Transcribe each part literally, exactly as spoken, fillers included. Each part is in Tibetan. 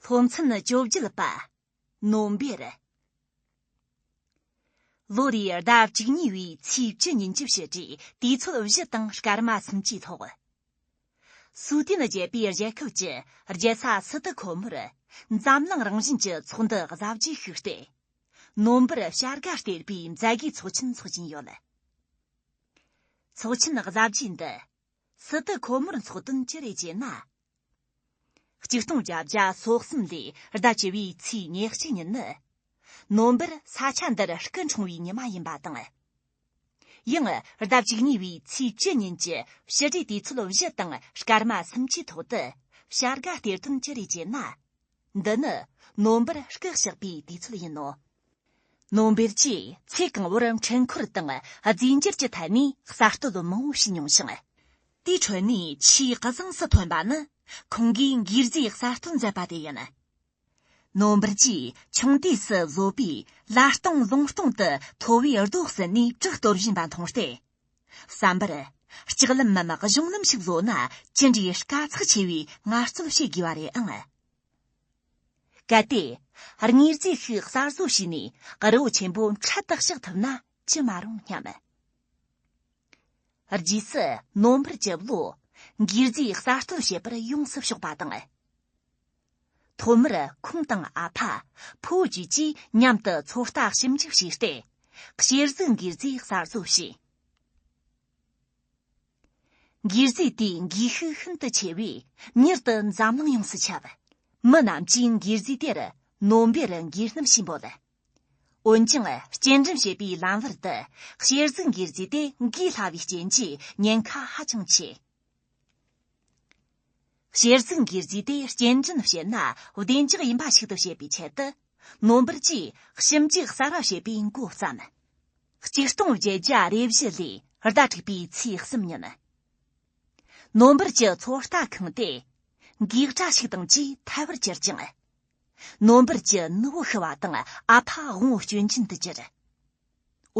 སློབ་ཚན་བཅོ་བརྒྱད་པ། ནོ་བེར། ལོ་རེའི་ཟླ་བཅུ་གཉིས་པའི་ཚེས་བཅུ་ཉིན་གྱི་ཕྱི་དྲོའི་དུས་ཚོད་བཞི་དང་སྐར་མ་སུམ་ཅུའི་ཐོག། སུའུ་ཏན་རྒྱལ་པོའི་རྒྱལ་ཁབ་ཀྱི་རྒྱལ་ས་སི་ཏི་ཁོ་མོར་འཛམ་གླིང་རང་བཞིན་གྱི་ཚོགས་འདུ་གཟབ་རྒྱས་ཤིག་སྟེ། ནོ་བེར་བྱ་དགའ་སྟེར་བའི་མཛད་སྒོའི་ཚོགས་ཆེན་འཚོགས་ཀྱིན་ཡོད། ཚོགས་ཆེན་གཟབ་རྒྱས་འདི་སི་ཏི་ཁོ་མོར་འཚོགས་དོན་ཅི་རེད་ཅེ་ན། ཆིག་སྟོང་བརྒྱད་བརྒྱ་སོ་གསུམ་ལོའི་ཟླ་བཅུ་བའི་ཚེས་ཉེར་གཅིག་ཉིན་ནི། ནོ་བེར་ས་ཆ་འདིར་སྐུ་འཁྲུངས་པའི་ཉི་མ་ཡིན་པ་དང་། ཡང་ཟླ་བཅུ་གཉིས་པའི་ཚེས་བཅུ་ཉིན་གྱི་ཕྱི་དྲོའི་དུས་ཚོད་བཞི་དང་སྐར་མ་སུམ་ཅུའི་ཐོག་ཏུ་བྱ་དགའ་སྟེར་དོན་ཅི་རེད་ཅེ་ན། འདི་ནི་ནོ་བེར་སྐུ་གཤེགས་པའི་དུས་ཚོད་ཡིན་ནོ། ནོ་བེར་གྱིས་ཚེ་གང་བོར་འཕྲུལ་འཁོར་དང་རྫས་འགྱུར་གྱི་ཐད་ནས་གསར་གཏོད་མང་བོ་བྱས་མྱོང་ཞིང་། དེའི་ཁྲོད་ནས་ཆེས་གཟེངས་སུ་ཐོན་པ་ནི་ཁོང་གིས་འགྱིག་རྫས་གསར་གཏོད་མཛད་པ་དེ་ཡིན། ནོ་བེར་གྱིས་ཆུང་དུས་སུ་བཟོ་པས་ལ་སྟོང་ལུང་སྟོང་དུ་ཐོ་བའི་རྡོ་བསྲེས་ནས་བྲག་གཏོར་བཞིན་པ་མཐོང་སྟེ། བསམ་པར། ལྕགས་ལམ་མམ་གཞུང་ལམ་ཞིག་བཟོ་ན་ཅི་འདྲའི་དཀའ་ཚེགས་ཆེ་བའི་ངལ་རྩོལ་བྱེད་དགོས་པ་རེད་ཨང་། གལ་ཏེ། དངོས་རྫས་ཤིག་གསར་བཟོ་བྱས་ནས་རི་བོ་ཆེན་པོ་འཕྲལ་དུ་གཤེགས་ཐུབ་ན་ཅི་མ་རུང་སྙམ། རྗེས་སུ་ནོ་བེར་གྱི་བློ། འགྱིག་རྫས་གསར་གཏོད་བྱེད་པར་ཡོངས་སུ་ཕྱོགས་པ་དང་། ཐོག་མར་ཁོང་དང་ཨ་ཕ། ཕུ་བོ་བཅས་ཀྱིས་མཉམ་དུ་ཚོད་ལྟ་ཞིབ་འཇུག་བྱས་ཏེ། གཤེར་གཟུགས་འགྱིག་རྫས་གསར་བཟོ་བྱས། འགྱིག་རྫས་དེའི་འགུལ་ཤུགས་ཤིན་ཏུ་ཆེ་བས་མྱུར་དུ་འཛམ་གླིང་ཡོངས་སུ་ཁྱབ། མི་རྣམས་ཀྱིས་འགྱིག་རྫས་དེར་ནོ་བེར་འགྱིག་སྣུམ་ཞེས་འབོད། འོན་ཀྱང་སྐྱེལ་འདྲེན་བྱེད་པའི་ལམ་བར་དུ་གཤེར་གཟུགས་འགྱིག་རྫས་དེ་འགུལ་སླ་བའི་རྐྱེན་གྱིས་ཉེན་ཁ་ཧ་ཅང་ཆེ། གཤེར་གཟུགས་འགྱིག་རྫས་དེ་སྐྱེལ་འདྲེན་བྱེད་ན་བདེ་འཇགས་ཡིན་པ་ཞིག་ཏུ་བྱེད་པའི་ཆེད་དུ། ནོ་བེར་གྱིས་ཞིབ་འཇུག་གསར་བ་བྱེད་པའི་འགོ་བརྩམས། ཆིག་སྟོང་བརྒྱད་བརྒྱ་རེ་བཞི་ལོའི་ཟླ་དྲུག་པའི་ཚེས་གསུམ་ཉིན། ནོ་བེར་གྱི་ཚོད་ལྟ་ཁང་དེ་འགྱིག་དྲ་ཞིག་དང་བཅས་ཐལ་བར་གྱུར་ཅིང་། ནོ་བེར་གྱི་ནུ་བོ་ཤི་བ་དང་ཨ་ཕ་དབང་བོ་སྐྱོན་ཅན་དུ་གྱུར།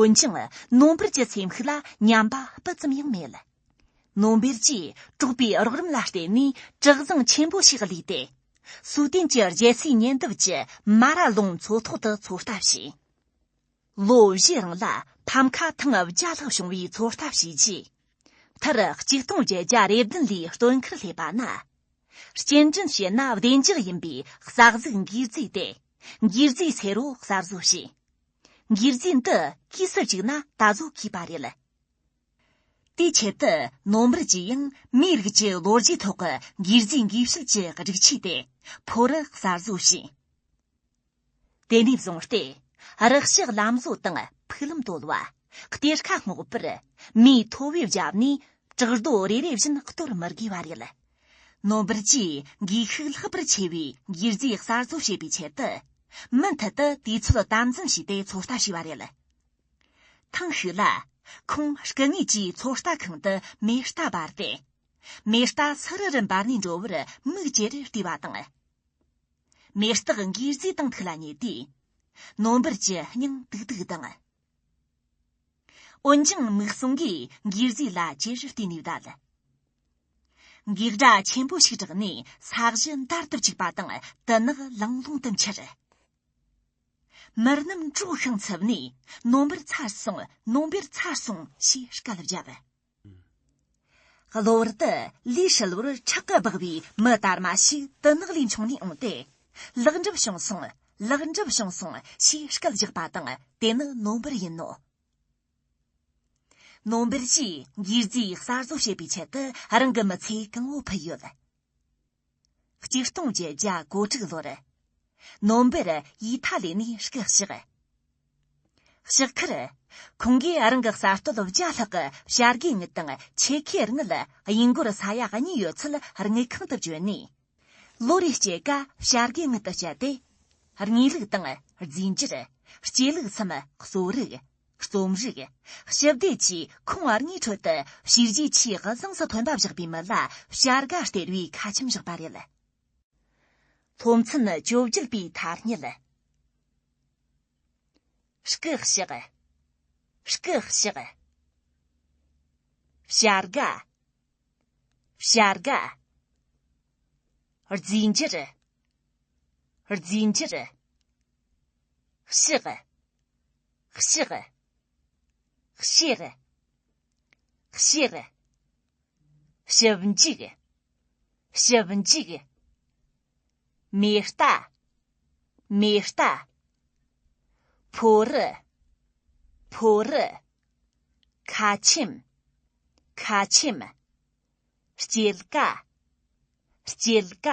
འོན་ཀྱང་ནོ་བེར་གྱི་སེམས་ཤུགས་ལ་ཉམས་པ་སྤུ་ཙམ་ཡང་མེད། ནོ་བེར་གྱིས་གྲོགས་པོའི་རོགས་རམ་ལ་བརྟེན་ནས་གྲུ་གཟིངས་ཆེན་པོ་ཞིག་བསླས་ཏེ། སུའུ་ཏན་གྱི་རྒྱལ་སའི་ཉེ་འདབས་ཀྱི་མ་ར་ལུང་མཚོ་ཐོག་ཏུ་ཚོད་ལྟ་བྱས། ལོ་བཞིའི་རིང་ལ་ཕམ་ཁ་ཐེངས་བརྒྱ་ལྷག་བྱུང་བའི་ཚོད་ལྟ་བྱས་རྗེས། མཐར་ཆིག་སྟོང་བརྒྱད་བརྒྱ་རེ་བདུན་ལོའི་སྟོན་ཁར་སླེབས་པ་ན། སྐྱེལ་འདྲེན་བྱས་ན་བདེ་འཇགས་ཡིན་པའི་གསར་གཟུགས་འགྱིག་རྫས་དེ་འགྱིག་རྫས་སེར་པོ་གསར་བཟོ་བྱས། འགྱིག་རྫས་འདི་གོས་སུ་བཅུག་ན་ད་གཟོད་གོས་པ་རེད། དེའི་ཆེད་དུ་ནོ་བེར་གྱིས་ཡང་མིའི་རིགས་ཀྱི་ལོ་རྒྱུས་ཐོག་གི་འགྱིག་རྫས་འགོས་ཤུལ་གྱི་སྒྲིག་ཆས་དེ་ཕོར་གསར་བཟོ་བྱས། དེ་ནས་བཟུང་སྟེ། རི་ཞིག་ལམ་བཟོ་དང་ཕུག་ལམ་བཏོད་པ། གཏེར་ཁ་སྔོག་པར་མིའི་ཐོ་བས་བརྒྱབ་ནས་བྲག་རྡོ་རེ་རེ་བཞིན་གཏོར་མི་དགོས་པ་རེད། ནོ་བེར་གྱིས་འགུལ་ཤུགས་ལྷག་པར་ཆེ་བའི་འགྱིག་རྫས་གསར་བཟོ་བྱེད་པའི་ཆེད་དུ། མུ་མཐུད་དུ་དུས་ཚོད་དམ་འཛིན་བྱས་ཏེ་ཚོད་ལྟ་བྱས་པ་རེད། ཐེངས་ཤིག་ལ། ཁོང་སྐུ་ངོས་ཀྱིས་ཚོད་ལྟ་ཁང་དུ་མེ་ལྟ་འབར་ཏེ། མེ་ལྟ་སུ་རུ་རུ་འབར་ནས་འགྲོ་བར་མིག་ཅེ་རེར་བལྟས་པ་དང་། མེ་སྟག་འགྱིག་རྫས་དང་ཐུག་ལ་ཉེ་དུས། ནོ་བེར་གྱི་སྙིང་ཏིག་ཏིག་ལྡང་། འོན་ཀྱང་མིག་ཟུང་གིས་འགྱིག་རྫས་ལ་ཅེ་རེར་བལྟས་ནས་བསྡད། འགྱིག་སྒྲ་ཆེན་པོ་ཞིག་གྲགས་ནས་ས་གཞི་འདར་དུ་བཅུག་པ་དང་དུ་ནག་ལང་ལོང་དུ་འཁྱིལ། མི་རྣམས་གྲོགས་ཤིང་འཚུབ་ནས་ནོ་བེར་ཚར་སོང་། ནོ་བེར་ཚར་སོང་ཞེས་སྐད་བརྒྱབ། གློ་བུར་དུ་ལུས་ཧྲིལ་བོར་ཁྲག་གིས་སྦགས་པའི་མི་དར་མ་ཞིག་དུ་ནག་ལས་མཆོང་ནས་འོངས་ཏེ། ལེགས་འགྲུབ་བྱུང་སོང་། ལེགས་འགྲུབ་བྱུང་སོང་ཞེས་སྐད་བརྒྱབ་པ་དང་དེ་ནི་ནོ་བེར་ཡིན་ནོ། ནོ་བེར་གྱིས་འགྱིག་རྫས་གསར་བཟོ་བྱེད་པའི་ཆེད་དུ་རང་གི་མི་ཚེ་གང་བོ་ཕུལ་ཡོད། ཆིག་སྟོང་བརྒྱད་བརྒྱ་གོ་དྲུག་ལོར། ནོ་བེར་ཡི་ཐ་ལི་ནས་སྐུ་གཤེགས། གཤེགས་ཁར། ཁོང་གིས་རང་གི་གསར་གཏོད་བརྒྱ་ལྷག་གི་བྱ་དགའི་དངུལ་དང་ཆེད་ཁའི་དངུལ་དབྱིན་སྒོར་ས་ཡ་གཉིས་ཡོད་ཚད་དངུལ་ཁང་དུ་བསྐྱོན་ནས། ལོ་རེའི་སྐྱེད་ཀ་བྱ་དགའི་དངུལ་དུ་བསྐྱལ་ཏེ། དངོས་ལུགས་དང་རྫས་འགྱུར། སྐྱེ་ལུགས་སམ་གསོ་རིག། རྩོམ་རིག། ཞི་བདེ་བཅས་ཁོང་རང་ཉིད་ཁྲོད་དུ་བྱས་རྗེས་ཆེས་གཟེངས་སུ་ཐོན་པ་བཞག་པའི་མི་ལ་བྱ་དགའ་སྟེར་བའི་ཁ་ཆེམས་བཞག་པ་རེད། སློབ་ཚན་བཅོ་བརྒྱད་པའི་ཐ་སྙད། སྐུ་གཤེགས། སྐུ་གཤེགས། བྱ་དགའ། བྱ་དགའ། རྫས་འགྱུར། རྫས་འགྱུར། གཤག་གཤག་གཤེར། གཤེར། ཞིབ་འཇུག་ཞིབ་འཇུག་མེ་རྟ། མེ་རྟ། ཕོ་རུ། ཕོ་རུ། ཁ་ཆེམས། ཁ་ཆེམས། སྐྱེད་ཀ་སྐྱེད་ཀ